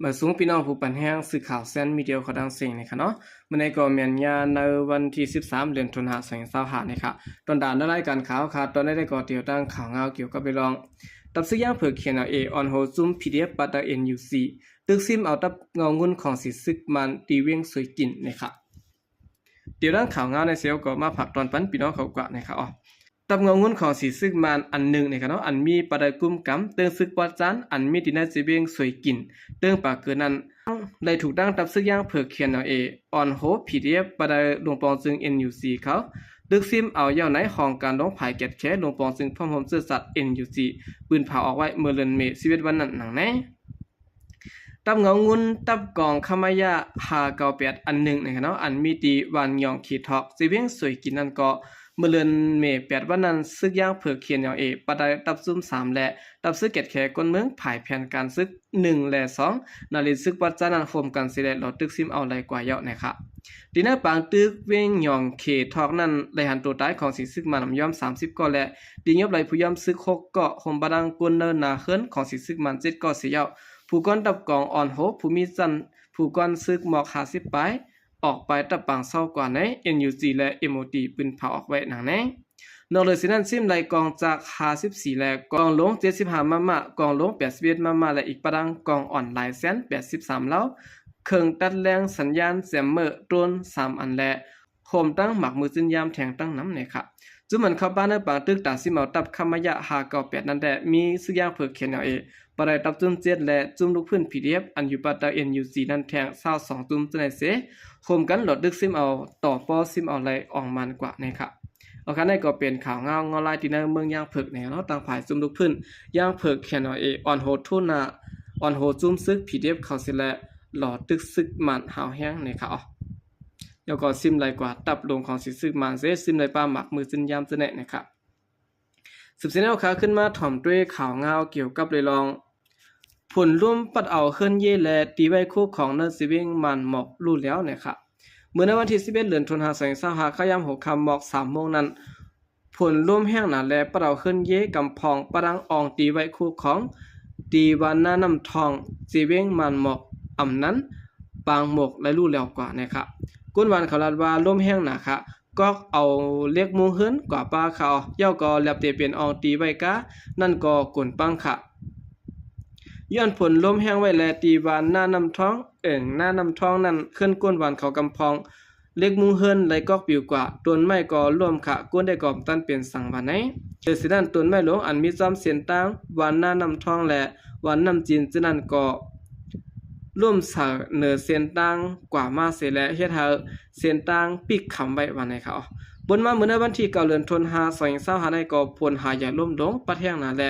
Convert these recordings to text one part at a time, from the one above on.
ມາສູງພີ່ນ້ອງຜູ້ປັນແຮງສື່ຂ່າວແຊນມີເດຍເຂົ້າທັງເສັງນີ້ຄະເນາະ. ມື້ນີ້ກໍແມ່ນຍາມໃນວັນທີສິບສາມ ເດືອນຕຸລາ ສອງພັນຊາວຫ້ານີ້ຄະ. ຕອນດານໃນລາຍການຂ່າວຄະ ຕອນນີ້ໄດ້ກໍຕຽວຕັ້ງຂ່າວງາວກ່ຽວກັບເລື່ອງ ຕັບຊຶກຢ່າງເຜິກ ເຄເອັນແອລເອ ອ່ອນໂຫຈຸ້ມ ພີດີເອັຟ ປະດາ ເອັນຢູຊີ ຕຶກຊິມເອົາຕັບເງົາງຸ່ນຂອງສີຊຶກມານ ຕີເວງສວຍກິນນີ້ຄະ. ຕຽວຕັ້ງຂ່າວງາວໃນເຊວກໍມາຝາກຕອນປັນພີ່ນ້ອງເຂົາກວ່ານີ້ຄະ. ຕັບເງົາງຸ່ນຂອງສີຊຶກມານອັນໜຶ່ງນີ້ຄະເນາະ ອັນມີປະໄດກຸ້ມກຳ ເຕີງຊຶກປອດຈານ ອັນມີທີ່ໃນເຊເວງສວຍກິນ ເຕີງປາເກີນນັ້ນ ໄດ້ຖືກຕັ້ງຕັບຊຶກຢ່າງເຜິກ ເຄເອັນແອລເອ ອ່ອນໂຮ ພີດີເອັຟ ປະໄດ ລວງປອງຊຶງ ເອັນຢູຊີ ເຂົາຕຶກຊິມເອົາເຍົາໃນຫ້ອງການຫຼວງພາຍແກດແຄ ລວງປອງຊຶງພ້ອມໂຮມເຊື້ອຊາດ ເອັນຢູຊີ ປືນເຜົາອອກໄວ້ເມື່ອເດືອນເມ ສິບເອັດວັນນັ້ນໜັງແນ່. ຕັບເງົາງຸ່ນ ຕັບກອງ ຄະມະຍະ ຫ້າເກົ້າແປດ ອັນໜຶ່ງນີ້ຄະເນາະ ອັນມີທີ່ບ້ານຫຍອງເຂດທອກ ເຊເວງສວຍກິນນັ້ນກໍ ເມື່ອເດືອນເມ ແປດວັນນັ້ນ ຊຶກຢ່າງເຜິກ ເຄເອັນແອລເອ ປະໄດ ຕັບຊຸ່ມສາມ ແລະ ຕັບຊຶກແກດແຄ ກົນເມືອງ ພາຍແຜນການຊຶກ ໜຶ່ງ ແລະ ສອງ ນາລິຊຶກປອດຈານນັ້ນ ໂຮມກັນເສຍແລ້ວ ລາວຕຶກຊິມເອົາໄດ້ກວ່າເຍົາະແນ່ຄະ. ທີ່ໃນປາງຕຶກເວງຫຍອງເຂດທອກນັ້ນ ໄດ້ຫັນໂຕຕາຍຂອງສີຊຶກມານນຳຍອມ ສາມສິບ ກໍ ແລະ ທີ່ຍົບໄລ່ຜູ້ຍອມຊຶກ ຫົກ ກໍ ໂຮມປະດັງກົນເນີນໜ້າເຮືອນຂອງສີຊຶກມານ ເຈັດ ກໍ ເສຍເຍົາະ. ຜູ້ກອນຕັບກອງອ່ອນໂຮ ຜູ້ມີຊັ້ນ ຜູ້ກອນຊຶກໝອກ ຫ້າສິບ ປາຍ ອອກໄປຕັບປາງເຊົາກວ່າໃນ ເອັນຢູຈີ ແລະ ເອັມໂອທີ ປືນເຜົາອອກໄວ້ໜັງແນ່. ນອກເໜືອຈາກນັ້ນ ຊິມໄລ່ກອງຈັກ ຫ້າສິບສີ່ ແລະ ກອງຫຼວງ ເຈັດສິບຫ້າ ມມ, ກອງຫຼວງ ແປດສິບເອັດ ມມ ແລະ ອີກປະດັງກອງອ່ອນ ຫຼາຍແສນ ແປດສິບສາມ ລາວ, ເຄື່ອງຕັດແລງສັນຍານ ແຈມເມີ ໂດຣນ ສາມ ອັນ ແລະ ໂຮມທັງໝາກມືຈືນຢາມແທງຕັ້ງນຳແນ່ຄະ. ຈຸມມັນເຂົ້າປ່າເນີປາງຕຶກຕາຊິມເອົາຕັບຄະມະຍະ ຫ້າເກົ້າແປດ ນັ້ນແດ່ ມີຊຶກຢ່າງເຜິກ ເຄເອັນແອລເອ ປະໄດຕັບຈຸ້ມ ເຈັດ ແລະ ຈຸ້ມລູກພື້ນ ພີດີເອັຟ ອັນຢູ່ປາກຕາ ເອັນຢູຈີ ນັ້ນແທງ ຊາວສອງ ຈຸ້ມຈະໄນເສ ໂຮມກັນລອດຕຶກຊິມເອົາຕໍ່ປໍຊິມເອົາໄລ່ອອງມານກວ່າແນ່ຄະ. ເອົາຄະ ນັ້ນກໍເປັນຂ່າວງາວງໍລາຍທີ່ໃນເມືອງຢ່າງເຜິກແນ່ເນາະ ທາງຝ່າຍຈຸ້ມລູກພື້ນຢ່າງເຜິກ ເຄເອັນແອລເອ ອ່ອນໂຫທູນາ ອ່ອນໂຫຈຸ້ມຊຶກ ພີດີເອັຟ ເຂົາເສຍແລ້ວ ລອດຕຶກຊຶກມານຫາວແຮງແນ່ຄະ. ແລ້ວກໍຊິມໄລ່ກວ່າຕັບຫຼວງຂອງສີຊຶກມານເສ ຊິມໄລ່ປ່າໝາກມືຈືນຢາມຈະແນະແນ່ຄະ. ສືບສຽນແນວຄາ ຂຶ້ນມາຖອມດ້ວຍຂ່າວງາວກ່ຽວກັບເລື່ອງ ຝົນລົມປັດເອົາເຮືອນເຢ ແລະ ຕີໄຫວ້ຄູ່ຂອງເນີຊະເວງມານໝອກ ຮູ້ແລ້ວແນ່ຄະ. ເມື່ອໃນວັນທີສິບເອັດ ເດືອນຕຸລາ ສອງພັນຊາວຫ້າ ຄະຍາມຫົວຄ່ຳໝອກ ສາມໂມງນັ້ນ ຝົນລົມແຮງໜາ ແລະ ປັດເອົາເຮືອນເຢກຳພອງ ປະດັງອ່ອງຕີໄຫວ້ຄູ່ຂອງ ທີ່ບ້ານນານ້ຳທອງ ເຊເວງມານໝອກ ອຳນັ້ນ ປາງໝົກ ໄດ້ຮູ້ແລ້ວກວ່າແນ່ຄະ. ຄົນບ້ານເຂົາລາດວ່າລົມແຮງໜາຄະ ກອກເອົາເຫຼັກມຸງເຮືອນກວ່າປ້າຄາວ ເຍົາກໍແລບເຕເປັນອ່ອງຕີໄຫວ້ກ້າ ນັ້ນກໍກົນປັງຄະ. ຍ້ອນຝົນລົມແຮງໄວ ແລະ ທີ່ບ້ານນານ້ຳທອງ ເອີ່ງ ນານ້ຳທອງນັ້ນ ເຮືອນຄົນບ້ານເຂົາກຳພອງ ເຫຼັກມຸງເຮືອນໄດ້ກອກປິວກວ່າ ຕົ້ນໄມ້ກໍລົ້ມຄະ ຄົນໃດກໍບໍ່ທັນເປັນສັງຫວັນໃນ. ເຖິງເຊັ່ນນັ້ນ ຕົ້ນໄມ້ຫຼວງອັນມີຈອມເສັ້ນທາງບ້ານນານ້ຳທອງ ແລະ ບ້ານນ້ຳຈີນ ຈະນັ້ນກໍ ລົ້ມເສີເໜືອເສັ້ນທາງກວ່າມາເສຍແລ້ວ ເຮັດໃຫ້ເສັ້ນທາງປິດຄຳໄວ້ວ່າໃນຂ່າວ. ບົນມາເມື່ອໃນວັນທີເກົ້າ ເດືອນຕຸລາ ສອງພັນຊາວຫ້າ ໃນກໍຝົນຫາຢາລົມລົງ ປັດແຮງໜາ ແລະ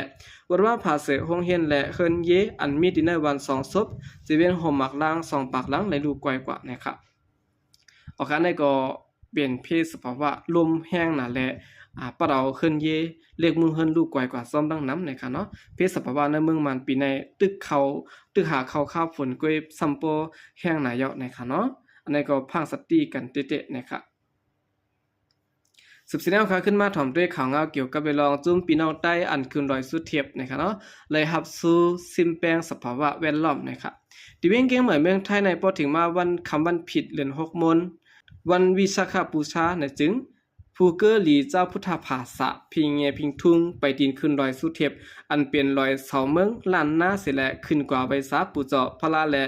ວັດວາຜາເສີໂຮງຮຽນ ແລະ ເຮືອນເຢ ອັນມີທີ່ໃນບ້ານສອງສົບ ເຊເວງໂຮມໝາກລ້າງ ສອງປາກຫຼັງ ໄດ້ຮູ້ກ່ອຍກວ່າແນ່ຄະ. ເອົາຄະ ໃນກໍເປັນເພສະພາວະລົມແຮງໜາ ແລະ ອາ ປັດເອົາເຮືອນເຢ ເຫຼັກມຸງເຮືອນ ຮູ້ກ່ອຍກວ່າຊອມດັ່ງນຳແນ່ຄະເນາະ. ເພສະພາວະໃນເມືອງມານປີໃນ ຕຶກເຂົ້າ ຕຶກຫາເຂົ້າຄາວຝົນກ້ວຍຊຳປໍແຮງໜາເຍົາະແນ່ຄະເນາະ. ອັນໃນກໍພາກສະຕິກັນເຕະໆແນ່ຄະ. ສືບສຽນແນວຄາ ຂຶ້ນມາຖອມດ້ວຍຂ່າວງາວກ່ຽວກັບເລື່ອງ ຈຸ້ມພີ່ນ້ອງໃຕ້ອັນຂຶ້ນດອຍສຸເທບແນ່ຄະເນາະ ໄດ້ຮັບຊູຊິມແປງສະພາວະແວດລ້ອມແນ່ຄະ. ທີ່ວຽງກຽງໃໝ່ ເມືອງໄທໃນ ພໍເຖິງມາວັນຄ່ຳວັນຜິດ ເດືອນຫົກໂມງ ວັນວິສາຂະບູຊາໃນ ຈຶ່ງ ຜູ້ເກີ່ຫຼີເຈົ້າພຸດທະພາສາ ພິງແຍພິງທຸງ ໄປຕີນຂຶ້ນດອຍສຸເທບ ອັນເປັນດອຍເສົາເມືອງລ້ານນາເສຍແລ້ວ ຂຶ້ນກວ່າໄຫວ້ສາປູ່ເຈົ້າພະລາ ແລະ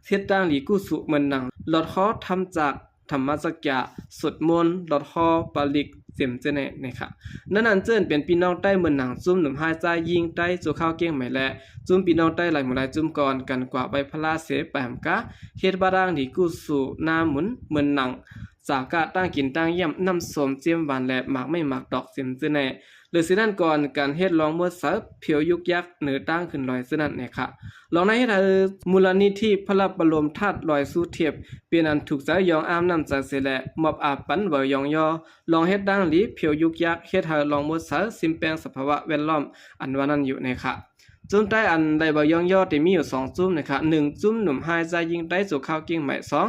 ເຮັດດາງດີກຸສຸເໝືອນໜັງ ລອດຫໍທຳຈາກ ທຳມະຈັກຢາ ສວດມົນ ລອດຫໍປາລິກ ເຕັມເຈີແນ່ແນ່ຄະ. ນອກນັ້ນເຈີເປັນພີ່ນ້ອງໃຕ້ເໝືອນໜັງ ຈຸ້ມໜຸ່ມຮາຍຊາຍຍິງໃຕ້ຊົ່ວຄາວກຽງໃໝ່ ແລະ ຈຸ້ມພີ່ນ້ອງໃຕ້ຫຼາຍໝູ່ຫຼາຍຈຸ້ມ ກໍອອກກັນກວ່າໄຫວ້ພະລາເສ ໄປຫຳກາ ເຮັດບາດາງດີກຸສຸນາມຸນ ເໝືອນໜັງ ຈາກກະຕ່າງກິນຕ່າງຢ້ຽມ ນ້ຳສົ້ມເຈັມຫວານ ແລະ ໝາກໄມ້ໝາກດອກເຕັມເຈີແນ່. ເລີຍຊິນັ້ນ ກໍອອກກັນເຮັດລອງມົດໃສ ຜຽວຍຸກຍັກເໜີຕ່າງຂຶ້ນດອຍເທື່ອນັ້ນແນ່ຄະ. ລອງໃນເຮັດໃຫ້ມູນລະນິທິພະລະບະລົມທາດດອຍສຸເທບ ເປັນອັນຖືກໃຈຢອງອາມນ້ຳໃຈເສຍແລ້ວ ມອບອາປັນເຫວີຢອງຍໍ ລອງເຮັດດາງດີ ຜຽວຍຸກຍັກ ເຮັດໃຫ້ລອງມົດໃສ ຊິມແປງສະພາວະແວດລ້ອມ ອັນວ່ານັ້ນຢູ່ແນ່ຄະ. ຈຸ້ມໃຕ້ອັນໄດ້ເຫວີຢອງຍໍ ແຕ່ມີຢູ່ສອງຈຸ້ມແນ່ຄະ. ໜຶ່ງ ຈຸ້ມໜຸ່ມຮາຍຊາຍຍິງໃຕ້ຊົ່ວຄາວກຽງໃໝ່. ສອງ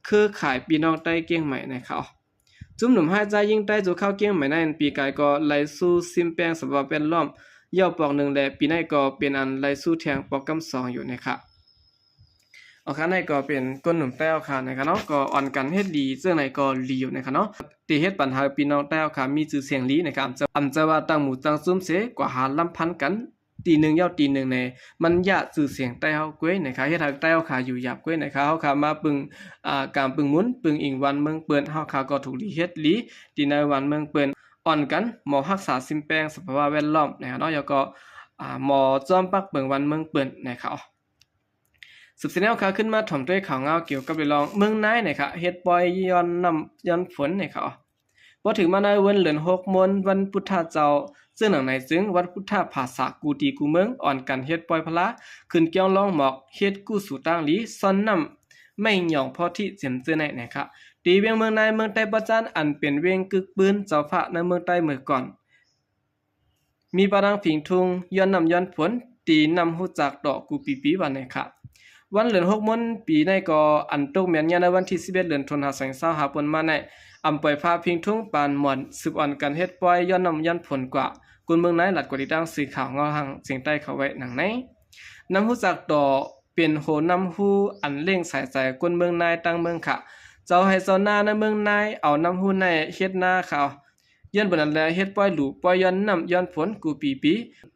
ເຄືອຂ່າຍພີ່ນ້ອງໃຕ້ກຽງໃໝ່ແນ່ຄະ. ຈຸ້ມໜຸ່ມຮາຍຊາຍຍິງໃຕ້ຊົ່ວຄາວກຽງໃໝ່ນັ້ນ ປີກາຍກໍໄລ່ສູ້ຊິມແປງສະພາວະແວດລ້ອມແລ້ວປອກໜຶ່ງ ແລະ ປີໃນກໍເປັນອັນໄລ່ສູ້ແທງປອກກຳສອງຢູ່ແນ່ຄະ. ເອົາຄ່ະ ໃນກໍເປັນຄົນໜຸ່ມໃຕ້ເຮົາຄ່ະນະຄະເນາະ ກໍອ່ອນກັນເຮັດດີເຊິ່ງໃດກໍດີຢູ່ນະຄະເນາະ ທີ່ເຮັດປັນໃຫ້ພີ່ນ້ອງໃຕ້ເຮົາຄ່ະມີຊື່ສຽງດີນະຄະ ອຳ ອຳຈະວ່າຕັ້ງໝູ່ຕັ້ງຊຸມເສກວ່າຫາລຳພັນກັນ ຕີໜຶ່ງຍາວຕີໜຶ່ງໃນ ມັນຢາກຊື່ສຽງໃຕ້ເຮົາກ້ວຍນະຄະ ເຮັດໃຫ້ໃຕ້ເຮົາຄ່ະຢູ່ຢາກກ້ວຍນະຄະ ເຮົາຄ່ະມາປຶງ ອາ ການປຶງໝູນ ປຶງອີງບ້ານເມືອງເພິ່ນ ເຮົາຄ່ະກໍຖືກດີເຮັດດີ ທີ່ໃນບ້ານເມືອງເພິ່ນ ອ່ອນກັນໝໍຮັກສາສິ່ງແປງສະພາວະແວດລ້ອມນະຄະເນາະ ແລ້ວກໍ ອາ ໝໍຈອມປັກເປິງບ້ານເມືອງເພິ່ນນະຄະ. ສືບສຽນແນວຄ່ະ ຂຶ້ນມາຖອມດ້ວຍຂ່າວງາວກ່ຽວກັບເລື່ອງເມືອງນາຍນະຄະ ເຮັດປ່ອຍຍ້ອນນ້ຳຍ້ອນຝົນນະຄະ. ພໍເຖິງມາໃນວັນເດືອນຫົກມົນ ວັນພຸດທະເຈົ້າ ເຊິ່ງໜັງໃນເຊິ່ງວັນພຸດທະພາສາກູຕີກູເມືອງ ອ່ອນກັນເຮັດປ່ອຍພະລາ ຂຶ້ນກ່ຽວລອງໝອກ ເຮັດກູ້ສູຕາງລີ ຊ້ອນນ້ຳ ໄມ້ຫຍ້ອງພໍທິເຈັມເຈີໃນນະຄະ ທີ່ວຽງເມືອງນາຍ ເມືອງໃຕ້ປະຈັນ ອັນເປັນວຽງກຶກປືນເຈົ້າຟ້າໃນເມືອງໃຕ້ເມື່ອກ່ອນ ມີປາດັງພິງທຸງ ຍ້ອນນ້ຳຍ້ອນຝົນ ຕີນ້ຳຮູ້ຈັກຕໍ່ກູປີປີວ່າແນ່ຄະ. ວັນເດືອນຫົກມົນປີໃນກໍ ອັນຕົກແມ່ນຍາມໃນວັນທີສິບເອັດເດືອນຕຸນຫາສອງພັນຊາວຫ້າ ປົນມາໃນ ອຳປ່ອຍຟ້າພິງທຸງປານໝອນ ສືບອ່ອນກັນເຮັດປ່ອຍຍ້ອນນ້ຳຍ້ອນຝົນກວ່າ ຄົນເມືອງນາຍ ລັດກວ່າຕິດຕາມສື່ຂ່າວເງົາທາງສຽງໃຕ້ເຂົ້າໄວ້ດັ່ງໃນ. ນ້ຳຮູ້ຈັກຕໍ່ ເປັນໂຮນ້ຳຮູ້ອັນເລັ່ງສາຍໃຈຄົນເມືອງນາຍຕັ້ງເມືອງຄະ. ເຈົ້າໄຮ່ເຈົ້ານາໃນເມືອງນາຍ ເອົານ້ຳຮູ້ໃນເຮັດນາຄະ. ຍ້ອນເປັນນັ້ນແລ ເຮັດປ່ອຍຫຼູ່ ປ່ອຍຍ້ອນນ້ຳຍ້ອນຝົນກູປີປີ.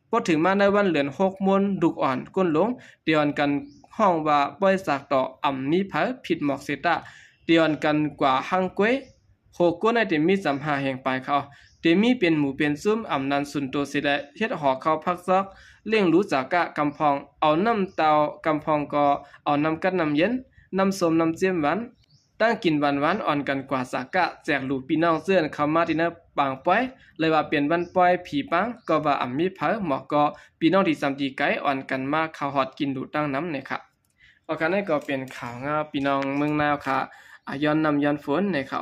ພໍເຖິງມາໃນວັນເດືອນຫົກມົນ ລູກອ່ອນກົ້ນລົງ ໄດ້ອ່ອນກັນຮ້ອງວ່າປ່ອຍຈາກຕໍ່ ອຳມີໃຜຜິດໝອກເສຍຕາ ໄດ້ອ່ອນກັນກວ່າຮັງກ້ວຍ. ໂຮກົ້ນໃນເຕັມມີຈຳຫ້າແຫ່ງປາຍເຂົາ ເຕັມມີເປັນໝູ່ເປັນຊຸມ ອຳນານຊຸນໂຕເສຍແລະ ເຮັດຫໍເຂົ້າພັກຈອກ ລ້ຽງຫຼູຈາກກະກຳພອງ ເອົານ້ຳເຕົ້າກຳພອງກໍ ເອົານ້ຳກັດນ້ຳເຢັນ ນ້ຳສົ້ມນ້ຳເຈັມຫວານ ຕັ້ງກິນຫວານໆ ອ່ອນກັນກວ່າຈາກກະ ແຈກຫຼູພີ່ນ້ອງເຈີ່ອນເຂົ້າມາທີ່ໃນປາງປ່ອຍ ເລີຍວ່າເປັນວັນປ່ອຍຜີປາງ ກໍວ່າອຳມີໃຜໝອກກໍ ພີ່ນ້ອງທີ່ຈຳທີ່ໄກ ອ່ອນກັນມາເຂົ້າຮອດກິນຫຼູຕັ້ງນຳແນ່ຄະ. ເອົາຄະ ນັ້ນກໍເປັນຂ່າວງາວພີ່ນ້ອງເມືອງນາຍເຮົາຄະ ອາ ຍ້ອນນ້ຳຍ້ອນຝົນນະຄະ.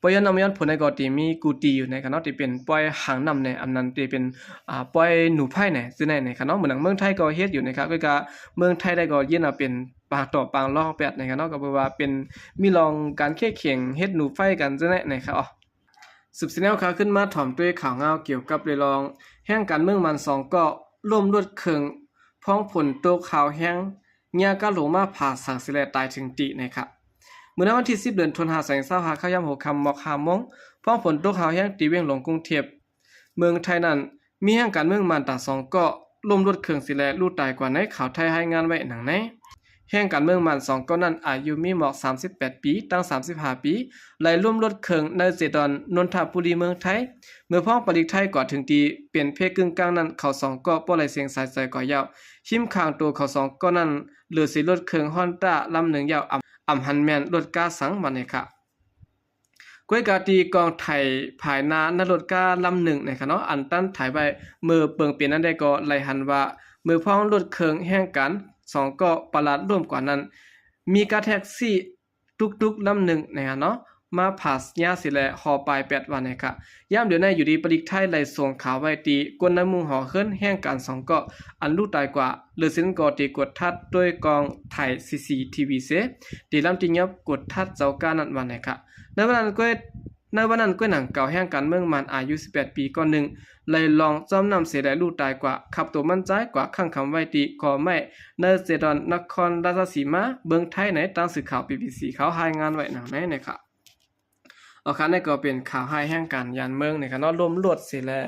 ປ່ອຍຍ້ອນນ້ຳຍ້ອນຝົນນັ້ນກໍທີ່ມີກູຕີຢູ່ນະຄະເນາະ ທີ່ເປັນປ່ອຍຫາງນ້ຳໃນ ອັນນັ້ນທີ່ເປັນ ອາ ປ່ອຍໜູໄຟໃນ ຊື່ໃນນະຄະເນາະ. ເໝືອນໜັງເມືອງໄທກໍເຮັດຢູ່ນະຄະ ຄືກະເມືອງໄທໄດ້ກໍຢ້ຽນເອົາເປັນປາງຕໍ່ປາງລອງແປດນະຄະເນາະ ກໍເພາະວ່າເປັນ ມີລອງການເຄແຂ່ງເຮັດໜູໄຟກັນ ຈັ່ງໃດນະຄະ. ສືບສຽນແນວຄ່ະ ຂຶ້ນມາຖອມດ້ວຍຂ່າວງາວກ່ຽວກັບເລື່ອງແຮງການເມືອງມັນສອງເກາະ ລົ້ມລົດເຄື່ອງ ພ້ອມຝົນຕົກຫາວແຮງ ເຫຍື່ອກະລົງມາຜາເສົາເສຍແລະຕາຍເຖິງຕີນະຄະ. ເມື່ອໃນວັນທີສິບເດືອນຕຸນຫາສອງພັນຊາວຫ້າ ຄ່າຍາມຫົວຄ່ຳໝອກຫ້າໂມງ ພ້ອມຝົນຕົກຫາວແຮງທີ່ວຽງຫຼວງກຸງເທບ ເມືອງໄທນັ້ນ ມີແຮງການເມືອງມັນຕາງສອງເກາະ ລົ້ມລົດເຄື່ອງເສຍແລະ ລູກຕາຍກວ່າໃນຂ່າວໄທລາຍງານໄວ້ດັ່ງໃນ. ແຮງການເມືອງມັນສອງເກາະນັ້ນ ອາຍຸມີໝອກສາມສິບແປດປີ ຕັ້ງສາມສິບຫ້າປີ ໄລ່ລົ້ມລົດເຄື່ອງໃນເຈດອນ ນົນທະບູລີ ເມືອງໄທ ເມື່ອພ້ອມປະລິກໄທກວ່າເຖິງທີ່ເປັນເພກຶ້ງກາງນັ້ນ ເຂົາສອງເກາະບໍ່ໄດ້ເສັງສາຍໃຈກວ່າຍາວ ຮິມຂ້າງໂຕເຂົາສອງເກາະນັ້ນ ເຫຼືອເສຍລົດເຄື່ອງຮອນຕ້າລຳໜຶ່ງຍາວ ອຳ ອຳຫັນແມ່ນລົດກາສັງມາແນ່ຄະ. ກ້ວຍກາຕີກອງໄຖພາຍໜ້າໃນລົດກາລຳໜຶ່ງນະຄະເນາະ ອັນຕັນໄຖໄວ້ ເມື່ອເບິ່ງເປັນອັນໃດກໍໄລ່ຫັນວ່າ ເມື່ອພ້ອມລົດເຄື່ອງແຮງການສອງເກາະປະຫຼາດລົ້ມກວ່ານັ້ນ ມີກາແທັກຊີຕຸກຕຸກລຳໜຶ່ງນະຄະເນາະ ມາຜາຍາເສຍແລະຫໍປາຍແປດວ່າແນ່ຄະ. ຍາມດຽວໃນຢູ່ດີປະລິກໄທໄລ່ສົ່ງຂ່າວໄວ້ທີ່ ຄົນໃນມຸງຫໍເຮືອນແຮງການສອງເກາະ ອັນລູກຕາຍກວ່າ ເຫຼືອເຊັ່ນກໍທີ່ກວດທັດດ້ວຍກອງໄຖຊີຊີທີວີເສ ທີ່ລຳທີ່ຫຍັບກວດທັດເຈົ້າການັ້ນວ່າແນ່ຄະ. ໃນວັນນັ້ນກ້ວຍ ໃນວັນນັ້ນກ້ວຍໜັງເກົ່າແຮງການເມືອງມັນອາຍຸສິບແປດປີ ເກາະໜຶ່ງ ໄລ່ລ່ອງຈອມນ້ຳເສຍແລະລູກຕາຍກວ່າ ຂັບໂຕມັນຈາຍກວ່າຂັງຄຳໄວ້ທີ່ກອໄມ້ ໃນເຈດອນນະຄອນລາຊະສີມາ ເມືອງໄທໃນຕາມສື່ຂ່າວບີບີຊີເຂົາລາຍງານໄວ້ດັ່ງໃນນະຄະ. ເອົາຄະ ນັ້ນກໍເປັນຂ່າວຮ້າຍແຮງການຢ້ານເມືອງນະຄະເນາະ ລົ້ມລົດເສຍແລະ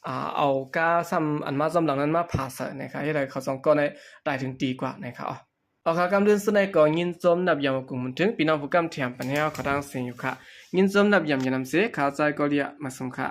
ອາ ເອົາກາຊ້ຳອັນມາຈອມຫຼັງນັ້ນມາຜາໃສ່ນະຄະ ເຮັດໃຫ້ເຂົາສອງເກາະນັ້ນຕາຍເຖິງຕີກວ່ານະຄະ. ເອົາຄະ ກ່ອນອື່ນສຸດໃດກໍຍິນຊົມນັບຢາມຂອບຄຸນເຖິງພີ່ນ້ອງຜູ້ກຳແຖມປັນແຮງເຮົາເຂົ້າທາງເສຍງຢູ່ຄະ ຍິນຊົມນັບຢາມຢ່ານຳເສ ຂ້າໃຈກໍເລຍມາຊົມຄະ.